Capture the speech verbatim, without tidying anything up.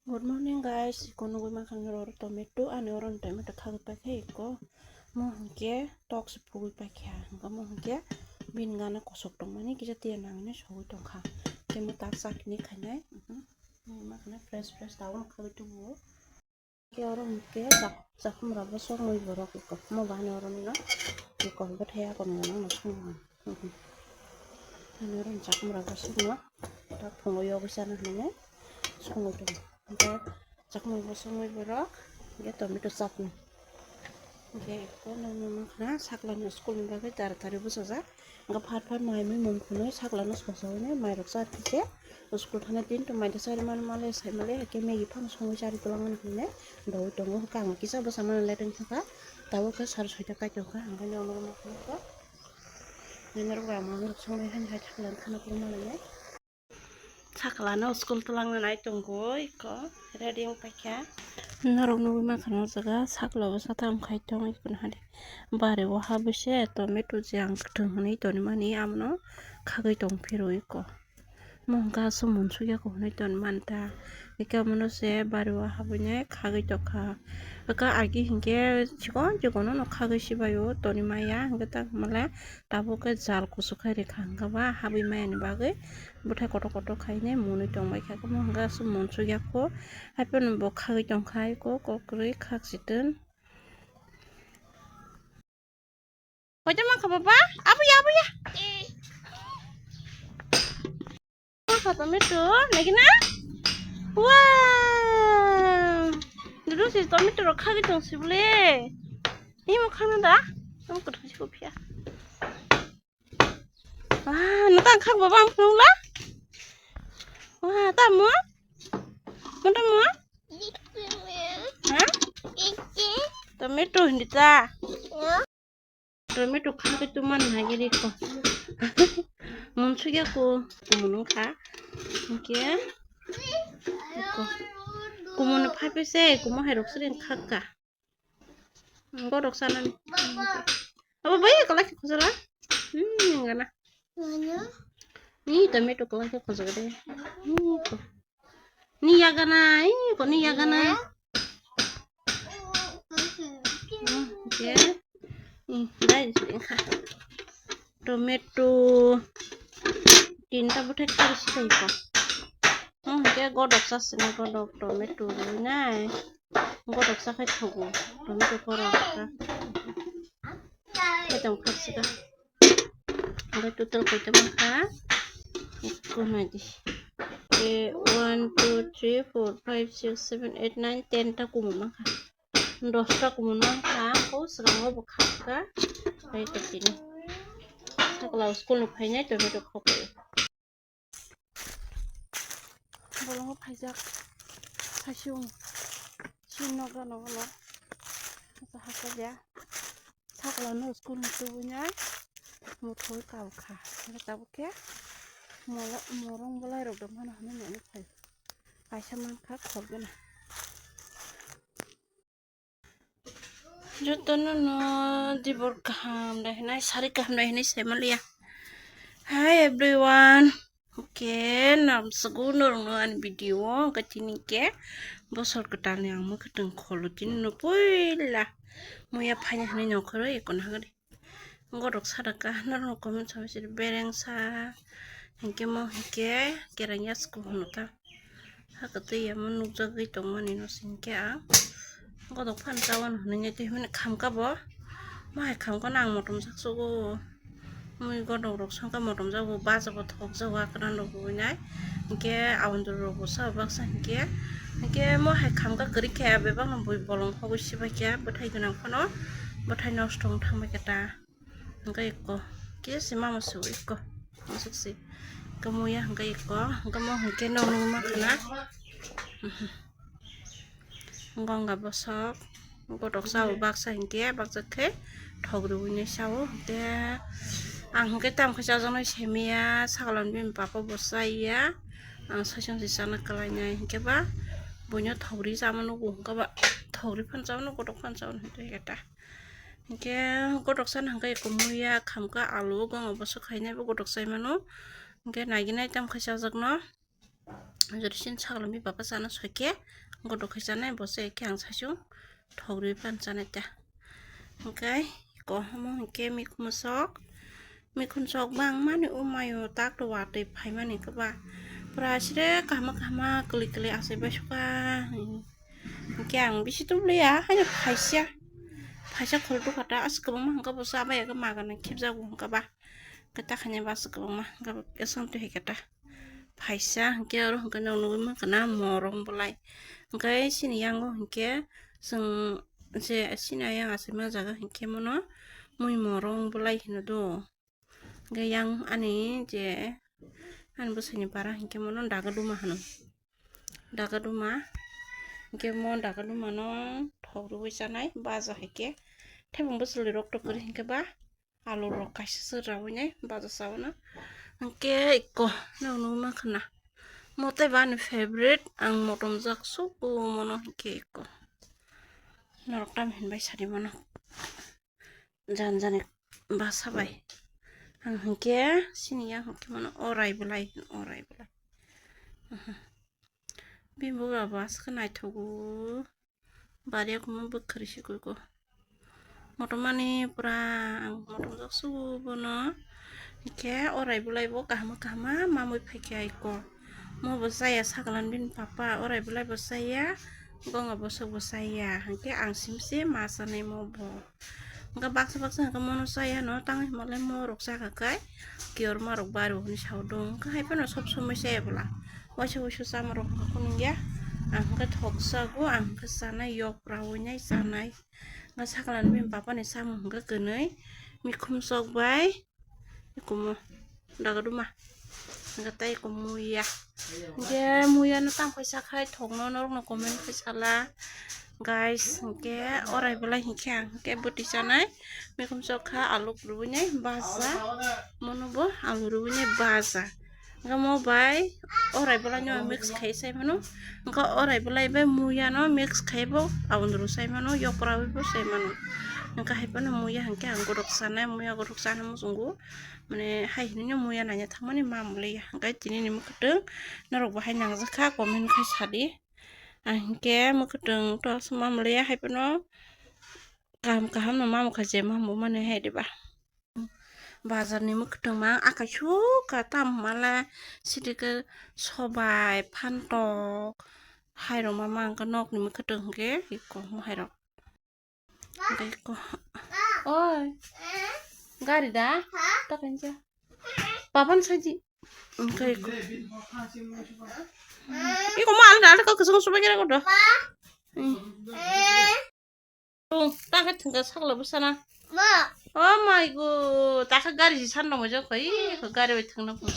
Good morning guys, iko nugwi mankha nini oro tomato, ani oro ni tomato khagwi paikha iko. Mo hinkhe tok se phugwi paikha, hinkhe mo hinkhe bini gana kosok tongmani kisa tiya nangwi sogwi tongkha. Tei mo tak chakni khainai, mhm. Nugwi mankha fresh fresh tabuk khagwi tubuo. Hinkhe oro hinkhe chak-, chakhumra bosong mui borok iko. Mo bahai oro nino iko bwthai akon gwnang no songwang. Ani oro chakhumra bosongno ta phungo yogwi chana hinwi songwi tongo. Hinkhe chakhumra bosong mui borok, hinkhe tomato chutney. Hinkhe iko nang nang khna saklano school ni bagwi tara tari bwchajak. Hinkhe phar phar mai mui mung phunwi saklano sosa hwnwi mairok char khe se school thana tin to maida chari mani male sai male haikhe Maggie phano songwi chari kwlangmani hinwi daui tongo. Hinkhe ang kisa bwsa mani le tongthokha, tabuk khe sar soita kai tongkha, ang khe norok ma phunukha. Norok bai ang norok songnai hani hai thangla khana phuru malainai. Sakla no school twlangna nai tongo iko ready wng paikha. Norok nugwi mankha o jaga sakla o satam khai tong iko nahadi. Bari o habwi se tomato je ang kwthwng hwnwi tonimani abono khagwi tong phiro iko. Mo hwnkha aswk munsukya kok hwnwi tonimani ta. Iko abono se bari o habwini khagwi tongkha. Aka agi hinkhe chikon chikon no khagwi sibaio tonimaya hinkhe ta male tabuk khe jal kuchuk khai rikha hinkhe ba habwi maya ni bagwi. Bwthai kotor kotor khainai mwnwi tongbaikha, omo hwnkhe aswk munsukya kho, haiphano bo khagwi tongkha, iko kok kwrwi khak chitwn. Koito mankha baba? Abuya, abuya. Mankha tomato, nagina? Wow! Dudu si tomato rok khagwi tong sibole. Imo khagna da? Amo kwthwi si kophiya. Wah, no tang khak baba ang phunukla. Wah, tamo? Mo tamo? Ha? Tomato hindi ta. Tomato khagwi tongmani hagiri ko. Munsukya ko, kumun wngkha. Hinkhe ko. Kumun phaiphai se, kumun hai rok siring khakka. Borok sanani. Abo bai kwlai khe khojala. Hmm, gana. Ni tomato kwlai khe khojak de. Hmm, ko. Ni yagana, ih, ko ni yagana. Hmm, oke. Ih, dai, sini kha. Tomato tinta bwthai khari sitai ko. Hmm, ke godok sasini godok tomato rwinai. Godok sakhai thogo tomato porok kha. Kaitam khak sika. Oke, total koita mankha? Ekko nai di. Ke one, two, three, four, five, six, seven, eight, nine, ten ta kumun mankha. Dosta kumun mankha, ang kho swkango bo khakha. Pai ta tini. Sakla school ni phainai tomato khokoi. Bolongo phaijak. Saisung. Sino gano gano. Hasa hasa ya. Sakla no school ni tubui nai. Muthoi kau kha. Tabuk khe. Mola, morong bolai rok dong mano hwnwi nani phai. Kaisa mankha khorgana. Jotono no dibor kaham dai hinai, sari kaham dai hinai sai maliya. Hi everyone. Oke, namswkgo norokno ani video o, hwnkhe tini khe bosor kwtalni ang mwkhwtwng kholo tini no puila muya phaina hinwi nongkhorwi ekon hagari. Godok sadaka norokno comment sabai sidi bereng sa hinkhe mo hinkhe kereng yasko hwnwi ta. Hakhe twi yamo nukjagwi tongmani no singkhe ang godok phano chawano hwnwi tei hwnwi khamkha bo. Mo hai khamkha no ang motom sak sugo. Mui godok rok songkha motom jago, bajago, thokjago, akran rok bo winai. Hinkhe aboni rok bo sa baksa hinkhe. Hinkhe mo hai khamkha kwrwi khe bebak no bui bolong hogwi sibaikha bwthai gwnang phano. Bwthai nosto wng thangbaikha ta. Hwnkhe eko kisa mama su eko aswk se eko muya hwnkhe eko hwnkhe mo hwnkhe nokni makhana gongga bosok godok sao baksa hinkhe baksa khe thok rwui nai sao hwnkhe ang hwnkhe tamo khe chajaknai simiya sakal bini papa bo chaya ang saichung se chana kwlainai hinkhe ba buino thok rwi chama nugo hwnkhe ba thok rwi phano chama nugo godok phano chama nugo hwnkhe ta. Hinkhe godok sana hwnkhe eko muya khamkha alu o gwngo bwswk khainai bo godok chai mano. Hinkhe naiginai tamo khe chajakno. Jodi sin sagalo mi baba chana soike, godo khai chanai, bo se khe ang saichung thok rwi pan chanai ta. Hingkai ko omo hingke mikhum sok, mikhum sok bangmani umaio tak to watwi phaimani khe ba. Pura sire kahma kahma kwlwi kwlwi achai bai suka. Hingke ang bisi tubliya, haino phaisa. Phaisa khol dukha ta, as kwbangma hingke bo cha bai, eke magana khibjago hingke ba. Khe ta khaina bus kwbangma, hingke bo aswk twi hai khe ta. Phaisa hingke oro hingke nog nugui mankha na morong bolai. Hingke chini yango hingke chwng je chini ayang achaima jaga hingke mono mui morong bolai hino do. Hingke yang ani je ani bwsai ni para hingke mono daga duma hino. Daga duma hingke mo daga duma no thok rwui chanai baja hai khe. Thebung bwswlwi rok tok kwrwi hingke ba alu rok kaisa se raui nai baja sao no. Hingke ikko nog nugui mankha na. Mo tei ba ani favorite, ang motom jak sugo mono hingke ikko. Norok tam hinbai sadi mono. Jan jani basa bai. Ang hingke sini yang hingke mono orai bolai, orai bolai. Bini bugra bo aswk naithogo. Bari o kwma bwkhwrwi se koi ko. Motom mani pura ang motom jak sugo bono. Hingke orai bolai bo kaham kaham mamui phaikha ikko. Mo bo chaya saklan bini papa, orai bolai bo chaya, gonga bosok bo chaya. Hingke ang simse ma chanai mo bo. Hingke baksa baksa hingke mono chaya no, tang himale mo rok chakha kai, kiyor ma rok bari bo hwnwi sao dong. Hingke hai phano sob somoi chaya bwla. Waisa waisa chama rok hingke kunung ya. Ang hingke thok chago, ang hingke chanai yok raui nai chanai. Hingke saklan bini papa ni samung hingke kwnwi mikhum sok bai. Ikumo daga duma. Hingke tei iko muya. Hingke muya no tang paisa khai thokno norok no comment khai sala. Guys, hingke orai bolai hingke ang hingke bwtwi chanai. Mikhum sok kha alu rwui nai baja. Mono bo alu rwui nai baja. Hingke mo bai orai bolai no mix khai sai mano. Hingke orai bolai bai muya no mix khai bo aboni rw sai mano, yokra bai bo sai mano. Hingke hai phano muya hingke ang godok chanai, muya godok chana muchungo. Mane hai hinui no muya naina thangmani ma mole ya. Hingke tini ni mwkhwtwng norok bo hai nangjakha, comment khai sadi. Ang hingke mwkhwtwng to aswk ma mole ya, hai phano kaham kaham no ma mokha je ma bo mani hai diba. Bazar ni mwkhwtwng ma akai sukha tam mala sidike sobai phantok hai rok ma ma hingke nok ni mwkhwtwng hingke iko hai rok. Hingke iko oi gari da ta kaisa papan saji hingke iko iko ma alda alda kok kesung sobai kira kodo. Tung, ta khe thwngkha sakla bwsana. Ma. Oh my god, ta khe gari si sanno mo jokho, ih, gari bai thwngna pung.